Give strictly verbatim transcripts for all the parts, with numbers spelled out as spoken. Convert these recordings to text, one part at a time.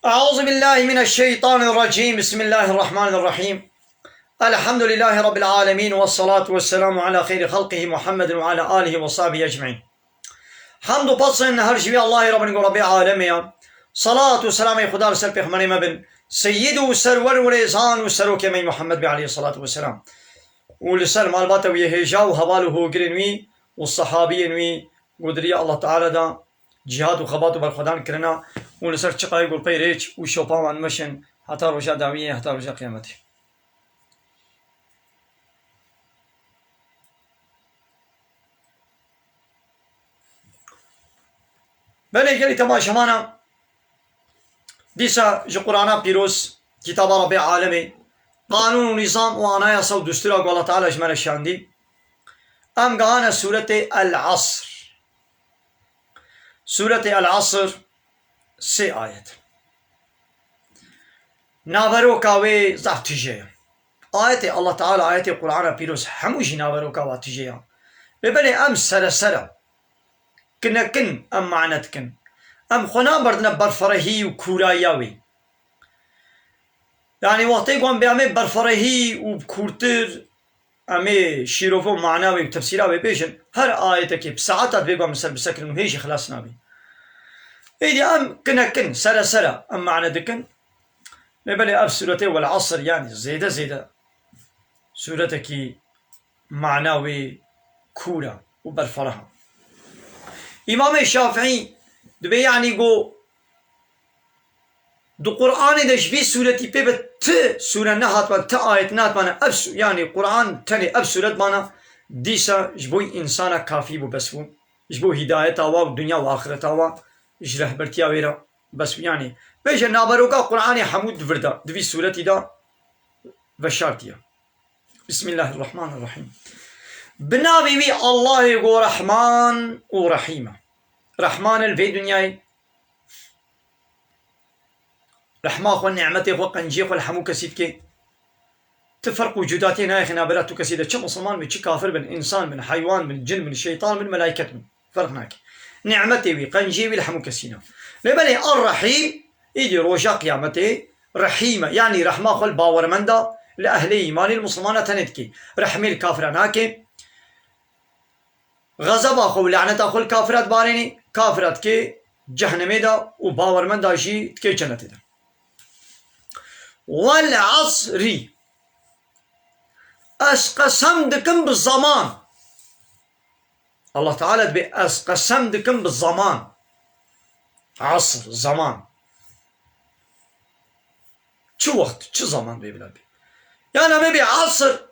أعوذ بالله من الشيطان الرجيم. بسم الله الرحمن الرحيم. الحمد لله رب العالمين، والصلاة والسلام على خير خلقه محمد وعلى آله وصحبه أجمعين. Hamd û pes ên her ji wî Allahê re bin ku Rebbê alemê ya. Salat û selamê Xuda li ser pêxemberê me bin. Seyyid û serwer û rêzan û serokê me Muhammed bê aleyhi salatu ve selam. Û li ser malbata wî hêja û heval û hogirên wî û sehabiyên wî ku di riya Allah Teala da cîhad û xebat û berxwedan kirina û li ser çiqayê ku li pey rêç û şopa wan meşin heta roja dawiyê, heta roja qiyametê. Belê gelî temaşevana, dîsa ji Qur'ana pîroz, kitaba Rebbê alemê, qanûn û nîzam û anayasa û dustûra ku Allah Teala ji me re şandî, em gehane sûretê El Asr. Sûretê El Asr sê ayet. Naveroka wê zaf tije ye. Ayetê Allah Teala, ayetê Qur'ana pîroz hemû jî naveroka wa tije ye. Lê belê em seresera, kinekin em mane dikin. Em xwe naberdine berferehî û kûrayiya wê. Yanî wextê ku em bê em ê berferehî û kûrtir, em ê şîrove û mana wê û tefsîra wê bêjin, her ayetekê bi saeta divê ku em li ser bisekirin û hê jî xilas nabî. Êdî em kinekin, seresera em mane dikin. Lê belê ev sûretê Wel Asr, yanî zêde zêde sûretekî mana wê kûr e û berfereh e. Îmamê Şafîî dibê, yanî ku di Qur'anê de ji vî sûretî pê bi ti sûre nehatman, ti ayet nehatmane, ev sû-, yanî Qur'an tenê ev sûret mana, dîsa ji bo însana kafî bû, bes bû. Ji bo hîdayeta wa û dinya û axireta wa, ji rehbertiya wê re bes bû. Yanî bêje naveroka Qur'anê hemû di vir de, di vî sûretî de veşartiye. Bismillahirrahmanirrahîm. Bi navê wî Allahê ku Rehman û Rehîm e. Rehman e li vê dinyayê. Rehma xwe, nîmetê xwe, qenciyê xwe li hemû kesî dike. Ti ferq û cudatiyê nayêxe navbera tu kesî de, çi misilman bin, çi kafir bin, însan bin, heywan bin, cin bin, şeytan bin, melayket bin. Ferq nake. Nîmetê wî, qenciyê wî li hemû kesî ne. Lê belê Er-Rehîm, îdî roja qiyametê Rehîm e. Yanî rehma xwe li bawermenda, li ehlê îmanê, li misilmana tenê dike. Rehmê li kafira nake. Xezeba xwe û laneta xwe li kafira dibarênê, kafira dike cehennemê de û bawermenda jî dike cenetê de. Wel asrî. Ez qesem dikim bi zeman. Allah Teala dibê, ez qesem dikim bi zeman. Asr, zeman. Çi wext, çi zeman bê bila bê. Yan em ê bê asr,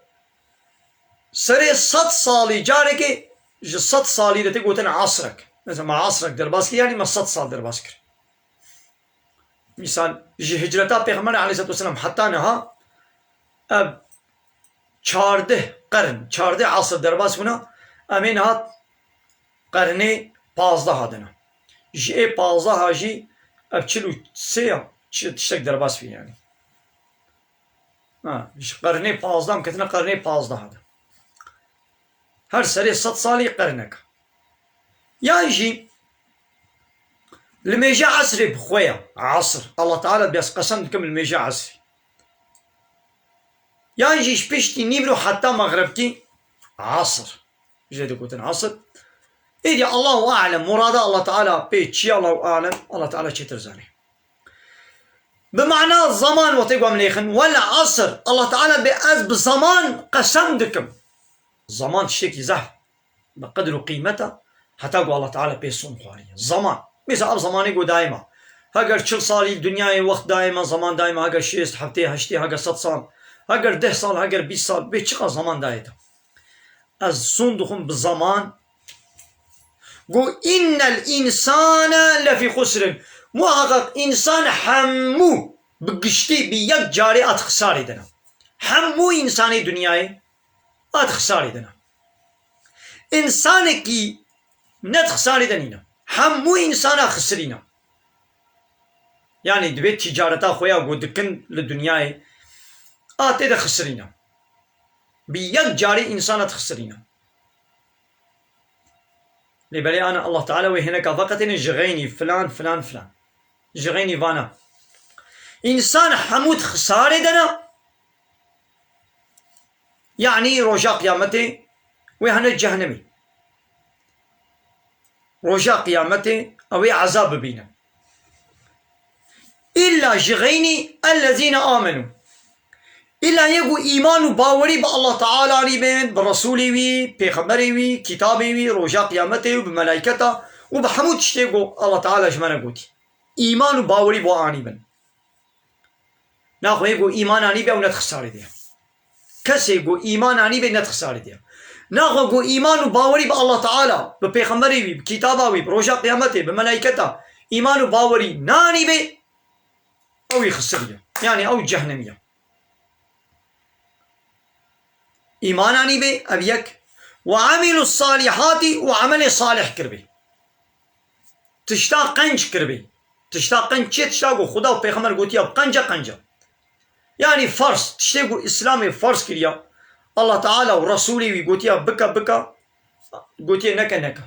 serê sed salî, carekê ji sed salî de tê gotin asrek. Mesela me asrek derbas kir, yanî me sed sal derbas kir. Mîsal, ji hicreta Pêxemberê aleyhisselatu vesselam heta niha, ev çardeh qern, çardeh asr derbas bûna, em ê niha qernê pazdeh hadine. Ji ê pazdeha jî ev çil û sê ya, çi tiştek derbas bî yanî. Ha, ji qernê pazdeh em ketine qernê pazdeh hadin. Her serê sed salî qernek. Yan jî li mêje esrê bi xwe ya, esr. Allah Teala dibê ez qesem dikim li mêje esrê. Yan jî ji piştî nîvro heta mexrebkî esr. Jê digotin esr. Êdî Allahu alem, murada Allah Teala pê çi ye, Allahu alem, Allah Teala çêtir zanê. Bi mana zeman wextê ku em lêxin, wel asr, Allah Teala dibê ez bi zeman qesem dikim. Zeman tiştekî zehf bi qedr û qîmet e, heta ku Allah Teala pê son xwariye. Zeman. Mesela ev zemanê ku daîma. Heger çil salî dinyayê wext daîma, zeman daîma, heger şêst, heftê, heştê, heger sed sal, heger deh sal, heger bîst sal, bê çiqas zeman dayê te. Ez son dixwim bi zeman. Go, innel însane lefî xusrin. Muhaqqaq însan hemû bi giştî, bi yek carê a di xisarê de ne. Hemû însanê dinyayê a di xisarê de ne. Însanekî ne di xisarê de nîne. Hemû însana xisirîne. Yanî dibê tîcareta xwe ya ku dikin li dinyayê a tê de xisirîne. Bi yek carê însana dixisirîne. Lê belê ana Allah Teala wê hineka veqetêne ji xeynî filan, filan, filan. Ji xeynî vana. Însan hemû di xisarê de ne. Yanî roja qiyametê wê hene cehnemê. Roja qiyametê ew ê ezab bibîne. Îlla ji xeynî ellezîne amenû. Îlla yê ku îman û bawerî bi Allah Teala anîbin, bi Resûlê wî, Pêxemberê wî, kitabê wî, roja qiyametê û bi melayketa û bi hemû tiştê ku Allah Teala ji me re gotî. Îman û bawerî bo anîbin. Naxwe yê ku îman anîbe ew ne di xisarê de ye. Kesê ku îman anîbe ne di xisarê de ye. Naxwe ku îman û bawerî bi Allah Teala, bi Pêxemberê wî, bi kitaba wî, bi roja qiyametê, bi melayketa, îman û bawerî nanîbe, ew ê xisirî ye. Yanî ew cehnemî ye. Îman anîbê, ev yek. Ve amîlu salîhatî û emelê salih kiribê. Tişta qenc kiribê. Tişta qenc çi ye? Tişta ku Xuda û Pêxember gotiya qenc e, qenc e. Yanî ferz, tiştê ku Îslamê ferz kiriya, Allah Teala û Resûlê wî gotiya bike, bike, gotiye neke, neke.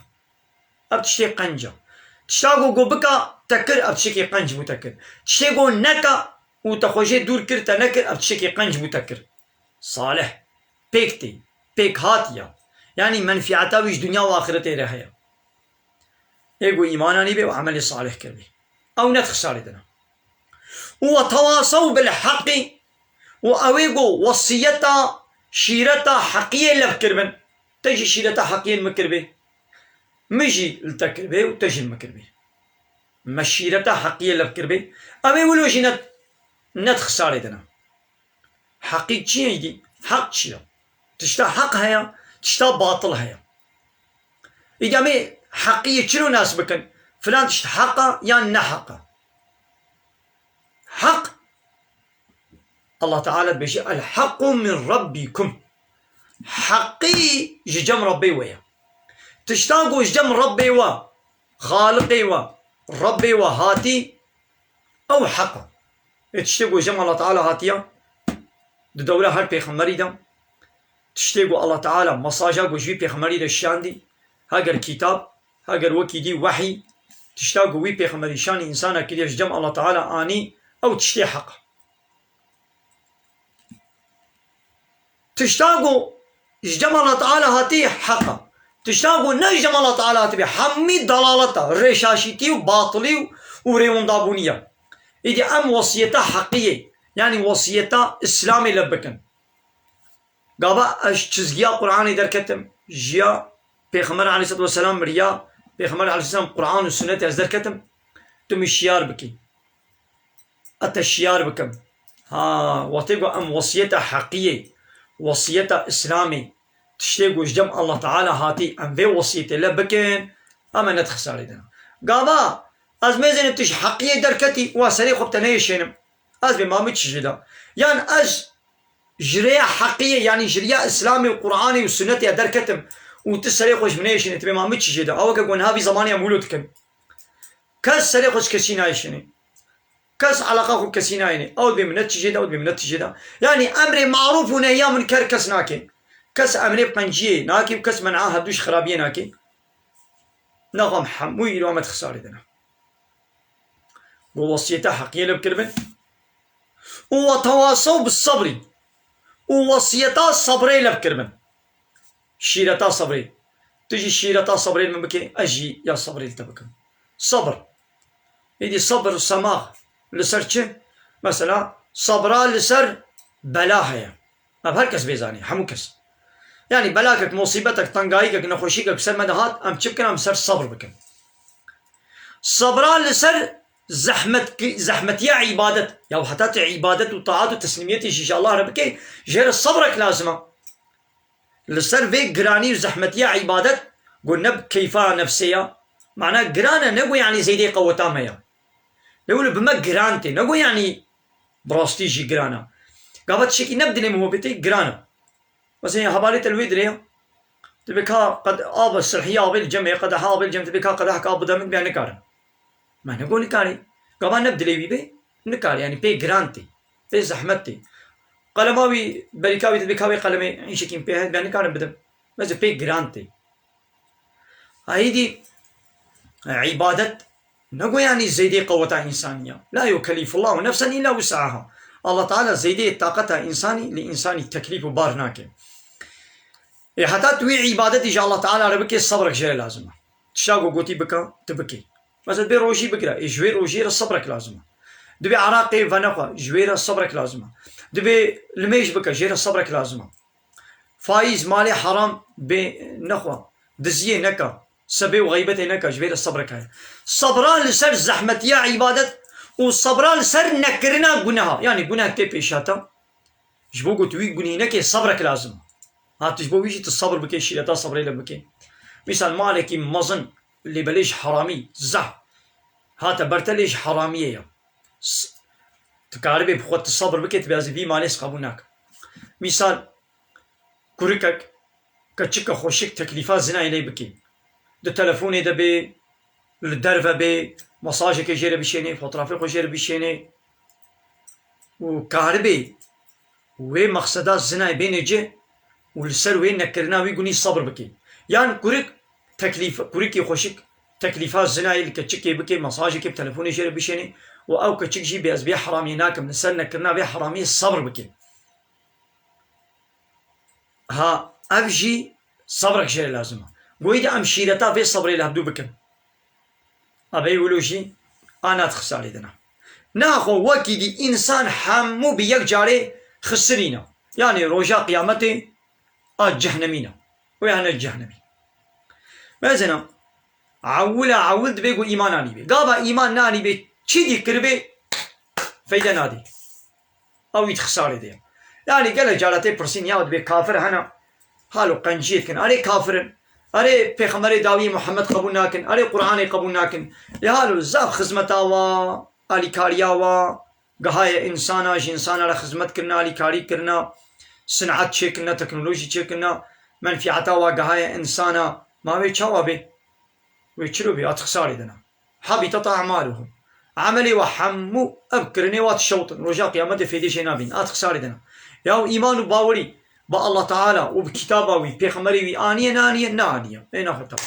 Ev tiştê qenc e. Tişta ku, ku bika te kir, ev tiştekî qenc bû te kir. Tiştê ku neka û te xwe jê dûr kir, te nekir, ev tiştekî qenc bû te kir. Salih. Pêk tê. Pêk hatiye. Yanî menfîeta wî ji dinya û axiretê re heye. Ê ku îman anîbê û emelê salih kiribê. Ew ne di xisarê de ne. Û ve tewasew bil heqî, û ew ê ku wesiyeta şîreta heqiyê lev kiribin. Te jî şîreta heqiyê li min kiribê. Min jî li te kiribê û te jî li min kiribê. Me şîreta heqiyê lev kiribê. Ew ê wilo jî ne, ne di xisarê de ne. Heqî çi ye îdî? Heq çi ye? Tişta heq heye, tişta batil heye. Îdî em ê heqiyê çilo nas bikin? Filan tişt heq e yan ne heq e? Heq, Allah Teala dibêje, "El-heqqu min rabbikum." Heqî ji cem Rabbê we ye. Tişta ku ji cem Rabbê we, Xaliqê we, Rabbê we hatî, ew heq e. Ê tiştê ku ji cem Allah Teala hatiye, di dewra her pêxemberî de, tiştê ku Allah Teala, mesaja ku ji wî pêxemberî de şiyandî, heger kitab, heger wekî dî wehî, tişta ku wî pêxemberî şanî însana kiriye ji cem Allah Teala anî, ew tiştê heq e. Tişta ku ji cem Allah Teala hatî heq e. Tişta ku ne ji cem Allah Teala hatibê, hemî dalalet e, rêşaşîtî û batilî û, û rêwindabûnî ye. Îdî em wesiyeta heqiyê, yanî wesiyeta Îslamê lev bikin. Gava ez çizgiya Qur'anê derketim, jiya Pêxember aleyhisselatu vesselam miriya, Pêxember aleyhisselam Qur'an û sunnetê ez derketim, tu min şiyar bikî. Ez te şiyar bikim. Ha, wextê ku em wesiyeta heqiyê, wesiyeta Îslamê, tiştê ku ji cem Allah Teala hatî, em vê wesiyetê lev bikin, em ê ne di xisarê de ne. Gava ez mêzênim tu ji heqiyê derketî, wa serê xwe bi te neyêşênim. Ez bê ma min çi jê de. Yan ez ji rêya heqiyê, yanî ji riya Îslamê û Qur'anê û sunnetê ya derketim û tu serê xwe ji min neyêşînî, tu bê ma min çi jê de. Ew weke ku niha vî zemanê em wilo dikin. Kes serê xwe ji kesî nayêşînî. Kes eleqa xwe bi kesî nayênî. Ew dibê min ne çi jê de, ew dibê min ne çi jê de. Yanî emrê marûf û nehya munker kes nake. Kes emrê qenciyê nake û kes men'a hevdû ji xirabiyê nake. Naxwe em hemû îro em di xisarê de ne. Got wesiyeta heqiyê lev kiribin. Û ve tewasew bi sebrî. Û wesiyeta sebrê lev kiribin. Şîreta sebrê. Tu jî şîreta sebrê li min bike, ez jî ya sebrê li te bikim. Sebr. Êdî sebr û semax li ser çi? Mesela sebra li ser bela heye. Ev her kes bê zanî, hemû kes. Yanî belakek, musîbetek, tengayîkek, nexweşîkek bi ser me de hat, em çi bikin? Em ser sebr bikin. Sebra li ser zehmet, zehmetiya îbadet. Ya heta tu îbadet û taat û teslîmiyetê jî ji Allah re bike, jê re sebrek lazim e. Li ser vê giranî û zehmetiya îbadet, got ne bi keyfa nefsê ya. Mana giran e, ne got yanî zêdê qeweta me ya. Lê wilo bi me giran tê, ne got yanî bi rastî jî giran e. Gava tiştekî ne bi dilê min hobê tê, giran e. Mesela hevalê te li wê dirê ya. Dibê ka qed-, av, sirhiya avê li cem e, qedeha avê li cem, dibê ka qedehek av bide min, dibê nikarim. Me ne got nikarî. Gava ne bi dilê wî bê, nikarî, yanî pê giran tê. Pê zehmet tê. Qelema wî, berîka wî dibê ka wê qelemê îşekî pê heye, ben nikarim bidim. Mesela pê giran tê. Êdî îbadet Nego yanî zêdê qeweta însanî ya. La yukellifullahu nefsen illa wus'aha. Allah Teala zêdê taqeta însanî li însanî teklîf û bar nake. Ê heta tu wî îbadetî ji Allah Teala re bikê, sebrek jê re lazim e. Tişta ku gotî bike, tu bikê. Mesela dibê rojî bigire, ê ji wê rojiyê re sebrek lazim e. Dibê eraqê venexwe, ji wê re sebrek lazim e. Dibê limêj bike, jê re sebrek lazim e. Faîz, malê heram bê nexwe, diziyê neke, sebê û xeybetê neke, ji vê re sebrek heye. Sebra li ser zehmetiya îbadet û sebra li ser nekirina guneha. Yanî guneh tê pêşa te. Ji bo ku tu wî gunî nekê, sebrek lazim. Ha, tu ji bo wî jî tu sebr bikê, şîreta sebrê li bikê. Mîsal malekî mezin lê belê ji heramî, zehf hate ber te, lê ji heramiyê ye. S-, tu karibê bi xwe tu sebr bikê, tu bê ez vî malê ez qebûl nakim. Mîsal, kurikek, keçike xweşik teklîfa zinayê lê bikê. Di telefonê de bê, li derve bê, mesajekê jê re bişênê, fotoğrafê xwe jê re bişênê û karibê wê mexseda zinayê bênê cih û li ser wê nekirina wî gunî sebr bikê. Yan kurik teklîf, kurikî xweşik teklîfa zinayê li keçikê bikê, mesajekê bi telefonê jê re bişênê û ew keçik jî bê ez vê heramiyê nakim, li ser nekirina vê heramiyê sebr bikê. Ha, ev jî sebrek jê re lazim e. Goyî de em şîreta vê sebrê li hevdû bikin. Ebey wilo jî a nat xisarê dina. Naxwe wekî dî însan hemû bi yek carê xisirîne. Yanî roja qiyametê a cehnemî ne. Wê hene cehnemî. Mezina, ewil a ewil dibê ku îman anîbê. Gava îman nanîbê, çi dî kiribê, feyde nadê. Ew ît xisarê de ye. Yanî gelek cara tê pirsîn ya dibê kafir hene, halo qenciyê dikin. Erê kafir in. Erê Pêxemberê dawî Muhammed qebûl nakin. Erê Qur'anê qebûl nakin. Lê halo zaf xizmeta wa, alîkariya wa, gihaye însana, ji însana re xizmet kirina, alîkarî kirina, sin'et çêkirina, teknolojî çêkirina, menfîeta wa gihaye însana. Ma wê çawa bê? Wê çilo bê? A ti xisarê de ne. Habitat a'maluhum. Emelê wa hemû ev kirinê wa dişewtin. Roja qiyametê fêdê jê nabîn. A ti xisarê de ne. Ya îman û bawerî bi Allah Teala û bi kitaba wî, pêxemberê wî aniye, naniye, neaniye. Ê naxwe tamam.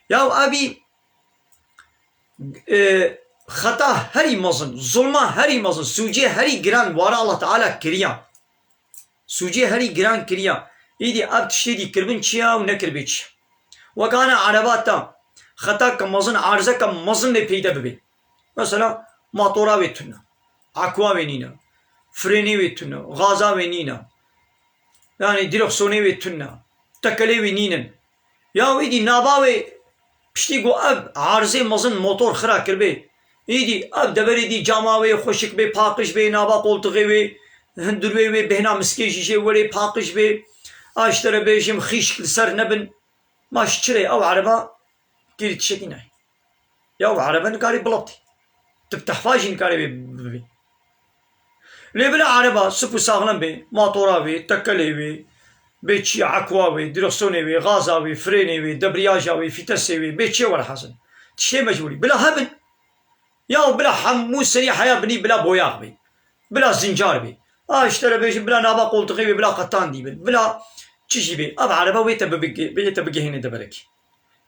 Ya evî, e, xeta herî mezin, zulma herî mezin, sûcê herî giran wara Allah Teala kiriya. Sûcê herî giran kiriya. Îdî ev tiştê dî kiribin çi ya û nekiribê çi ya. Wek ana ereba te xetake mezin, arzeke mezin lê peyde bibê. Mesela, matora wê tune, aqua wê nîne, frênê wê tune, gaza wê nîne. Yanî, direksiyonê wê tune, tekelê wê nînin. Ya wî dî nava wê piştî ku ev arzê mezin motor xira kiribê, îdî ev deverê dî cama wê xweşik bê, paqij bê, nava qoltixê wê, hundirwê wê, bêhna miskê jî jê werê paqij bê, a ji te re bêjim xîşk li ser nebin. Ma ji çi re ew ereba kêrî tişekî nayê? Ya ew erebe nikarê bilaptî. Tu bi tehfa jî nikarê wê bibî. Lê bila ereba sip û saxlem bê, matora wê, tekelê wê, bê çi, aqua wê, direksiyonê wê, gaza wê, frênê wê, debriyaja wê, fîtesê wê, bê çi were hezin. Tiştê mecbûrî. Bila hebin. Ya bila hemû serî heya binî bila boyax bê. Bila zincar bê. A ji te re bêjin bila nava qoltixê wê, bila qetandî bin. Bila çi jî bê. Ev erebe wê te bibige-, wê te bigihêne deverekê.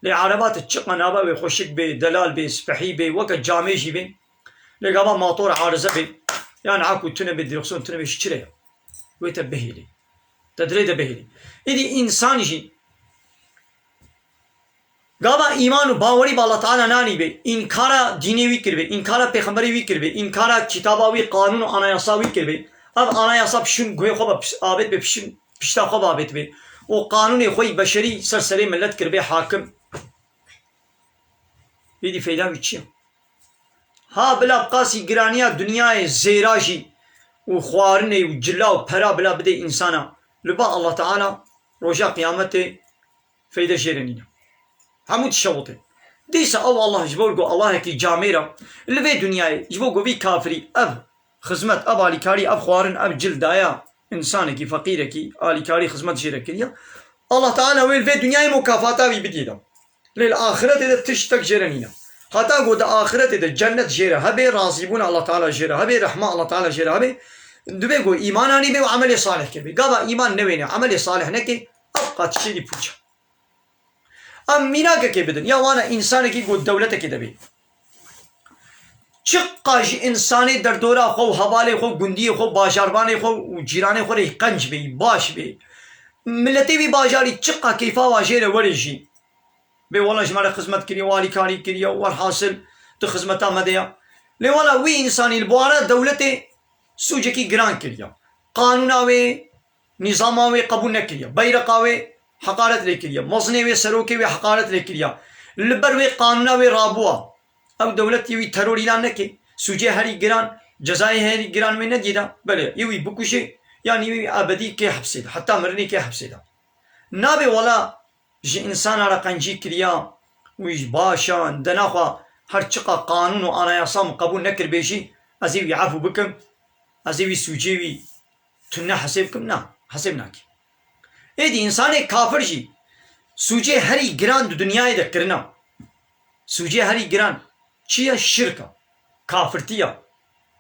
Lê ereba te çiqa nava wê xweşik bê, delal bê, spehî bê, weke camê jî bê. Lê gava mator arize bê. Yan aqu tune bê, direksiyon tune bê, ji çi re ye? Wê te bihêlê. Te dirê de bihêlê. Îdî însan jî gava îman û bawerî bi Allah Teala nanî bê, înkara dînê wî kiribê, înkara pêxemberê wî kiribê, înkara kitaba wî, qanûn û anayasa wî kiribê, ev anayasa pişûn guhê xwe ve pis-, avêt bê, pişûn pişta xwe ve avêt bê û qanûnê xwe yî beşerî ser serê milet kiribê hakim. Êdî feyda wî çi ye? Ha bila bi qasî giraniya dinyayê zêra jî û xwarinê û cila û pera bila bidê însana, li ba Allah Teala roja qiyametê feyde jê re nîne. Hemû dişewitê. Dîsa ew Allah ji bo ku Allahekî camêr e, li vê dinyayê ji bo ku vî kafirî ev xizmet, ev alîkarî, ev xwarin, ev cil daya însanekî, feqîrekî, alîkarî, xizmet jê re kiriye, Allah Teala wê li vê dinyayê mukafata wî bidî de. Lê li axiretê de tiştek jê re nîne. Heta ku di axiretê de cennet jê re hebe, razîbûna Allah Teala jê re hebe, rehma Allah Teala jê re hebe, divê ku îman anî bê û emelê salih kiribê. Gava îman newêne, emelê salih neke, ev qat tiştê dî pûç e. Em mînakekê bidin. Ya wana însanekî ku dewletekê de bê. Çiqa ji însanê derdora xwe û hevalê xwe, gundiyê xwe, bajarvanê xwe û cîranê xwe rê qenc bê, baş bê. Miletê vî bajarî çiqa keyfa wa jê re were jî. Bê wela ji me re xizmet kiriye û alîkarî kiriye û werhasil di xizmeta me de ya. Lê wela wî însanî li bawara dewletê sûcekî giran kiriye. Qanûna wê, nîzama wê qebûl nekiriye. Beyreqa wê heqaret lê kiriye. Mezinê wê, serokê wê heqaret lê kiriye. Li ber wê qanûna wê rabûa. Ew dewlet yê wî teror îlan neke. Sûcê herî giran, cezayê herî giran wê nediyê de. Belê, yê wî bikuje, yan yê wî ebedî kê hepsê de. Heta mirinê kê hepsê de. Nabe wela ji însana re qencî kiriya, wî ji baş e, de naxwe her çiqa qanûn û anayasa min qebûl nekiribê jî, ez ê wî efû bikim, ez ê wî sûcê wî tune hesê bikim? Na, hesê nake. Êdî însanê kafir jî sûcê herî giran di dinyayê de kirina. Sûcê herî giran çi ye? Şirk e. Kafirtî ye.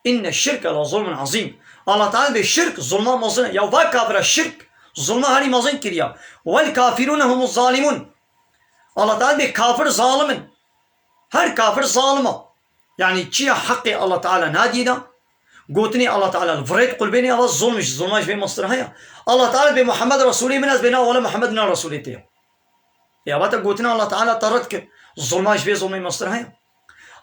Înne şirke le zulmun ezîm. Allah Teala bê şirk zulma mezin e. Ya va kafira şirk zulma herî mezin kiriya. Wel kafirûne humuz zalimûn. Allah Teala bê kafir zalim in. Her kafir zalim e. Yanî çi ye heqê Allah Teala nadiyê de? Gotinê Allah Teala li virêt qulbênê ava zulm ji, zulma ji vê mestir heye. Allah Teala bê Muhammed Resulê min ez bê na wele Muhammed na Resulê te ye. Ya vate gotina Allah Teala te red kir. Zulma ji vê zulmê mestir heye.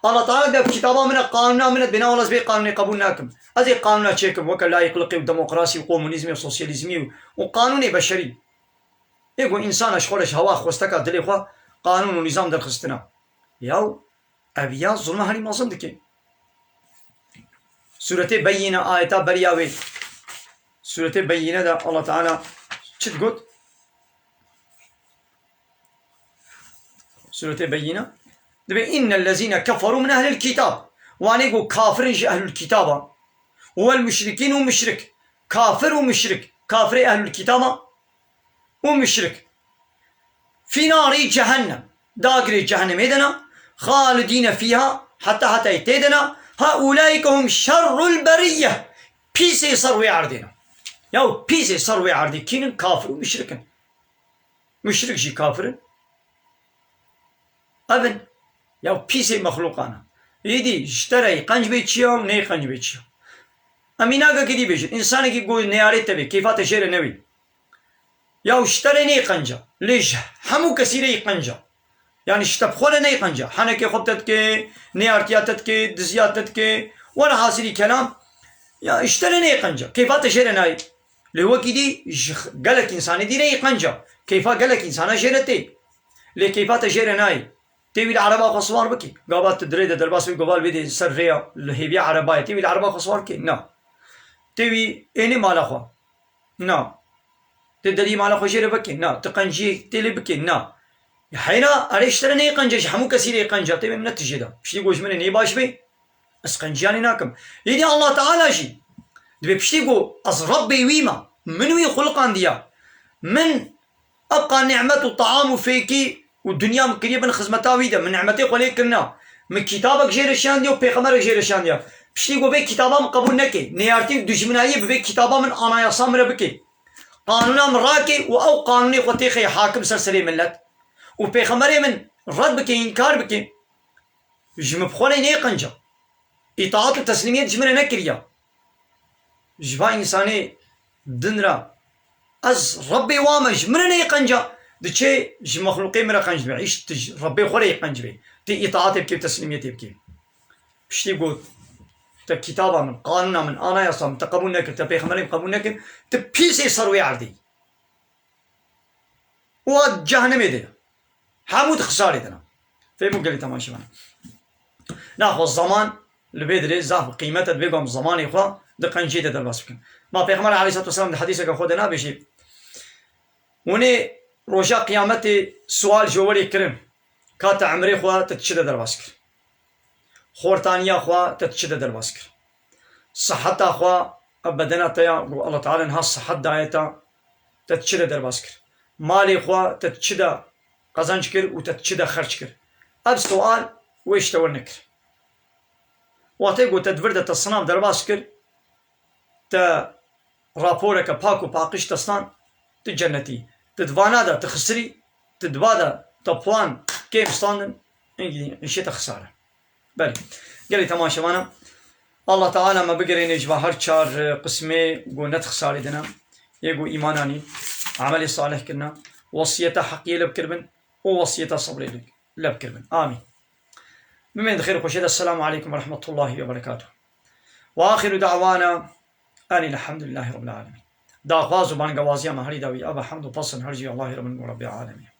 Allah Teala de kitaba min e, qanûna min e, bêna wela ez vê qanûnê qebûl nakim. Ez ê qanûna çêkim, weke layîqlikê û demokrasî û komunîzmê û sosyalîzmî û, û qanûnê beşerî. Ê ku însana ji xwe re ji hewa xwesteka dilê xwe qanûn û nîzam derxistina. Yaw, ev ya zulma herî mezin dike. Sûretê Beyîne ayeta beriya wê. Sûretê Beyîne de Allah Teala çi digot? Sûretê Beyîne. Dibê, "Innellezîne keferû min ehlil kîtab." Wanê ku kafir in ji ehlul kîtaba. Wel muşrikîn û muşrik. Kafir û muşrik. Kafirê ehlul kîtaba û muşrik. Fî narî cehennem. Dagirê cehennemê de ne. Xalidîne fîha. Heta hetayê tê de ne. Haulâike hum şerrul berîyye. Pîsê ser wê erdê ne. Yaw pîsê ser wê erdê kîn in? Kafir û muşrik in. Muşrik jî kafir in. Ev in. Ya pîsê mexlûqan e. Êdî ji te re yî qenc bê çi ya û neyê qenc bê çi ya. Em î nagekî dî bêjin. Însanekî ku neyarê te bê, keyfa te jê re newî. Ya ji te re neyê qenc e. Lê ji hemû kesî re yî qenc e. Yanî ji te bi xwe re neyê qenc e. Henekê xwe bi te dike, neyartiya te dike, diziya te dike. Were hasilî kelam. Ya ji te re neyê qenc e. Keyfa te jê re nayê. Lê wekî dî ji x-, gelek însanê dî re yî qenc e. Keyfa gelek însana jê re tê. Lê keyfa te jê re nayê. Tê wî li ereba xwe siwar bikî. Gava tu dirê de derbas bî, gava li vê dê ser rêya, li hêviya erebayê. Tê wî li ereba xwe siwar bikî? Na. Tê wî ênê mala xwe? Na. Tê derî mala xwe jê re bikî? Na. Tu qenciyê tê lê bikî? Na. Heyna, erê ji te re neyê qenc e, ji hemû kesî re yê qenc e. Tê min ne tu jê de. Piştî ku ji min re neyê baş bê. Ez qenciyanê nakim. Êdî Allah Teala jî dibê piştî ku ez Rebbê wî me, min wî xuliqandiya, min ebqa nîmet û team û fêkî û dinya min kiriye bin xizmeta wî de, min nîmetê xwe lê kirina, min kitabek jê re şandiye û pêxemberek jê re şandiye. Piştî ku vê kitaba min qebûl neke, neyartî û dijminayiyê bi vê kitaba min anayasa min re bike, qanûna min rake û ew qanûnê xwe têxê hakim ser serê milet û pêxemberê min red bike, înkar bike, ji min bi xwe re neyê qenca. Îtaat û teslîmiyet ji min re nekiriya. Ji va însanê din re ez Rebbê wa me, ji min re neyê qenca. Diçê ji mexlûqê min re qenc dibe. Îş tu ji Rebbê xwe re yê qenc bê. Tu îtaatê bikê, teslîmiyetê bikê. Piştî got, te kitaba min, qanûna min, anayasa min te qebûl nekir, te pêxemberê min qebûl nekir, tu pîsê ser wê erdê yî. Û a cehennemê de ye. Hemû di xisarê de ne. Fêhm û gelî temaşevan. Naxwe zaman li vê dirê zaf bi qîmet e, divê ku em zemanê xwe di qenciyê de derbas bikin. Ma Pêxember aleyhissalatu vesselam di hedîseke xwe de nabêjî, hûnê roja qiyametê sual ji we werê kirin, ka te emrê xwe te di çi de derbas kir? Xortaniya xwe te di çi de derbas kir? Siheta xwe, ev bedena te ya ku Allah Teala niha sihet daye te, te di çi de derbas kir? Malê xwe te di çi de qezenc kir û te di çi de xerc kir? Ev sual wê ji te wernekir. Wextê ku te di vir de te sinav derbas kir, te raporeke pak û paqij te stand, tu cennetî. Tu di vana de tu xisirî, tu di va de te puan kêm standin, îngî îşê te xisare. Belê. Gelî temaşevana, Allah Teala me bigirêne ji va her çar, e, qismê ku netixsarîdine, yê ku îman anî, emelê salih kirine, wesiyeta heqiyê lê bikiribin û wesiyeta sebrê lê, lê bikiribin. Amîn. Bimên di xêr û xweşê de. Esselamu aleykum ve rahmetullahi ve berekatuh. Ve axiru da'wana enil hamdulillahi rabbil alemin. Daxwaz û bangewaziya me herî dawî, ev e hemd û pesn her jî Allahî Rebin û Rebbê alemî.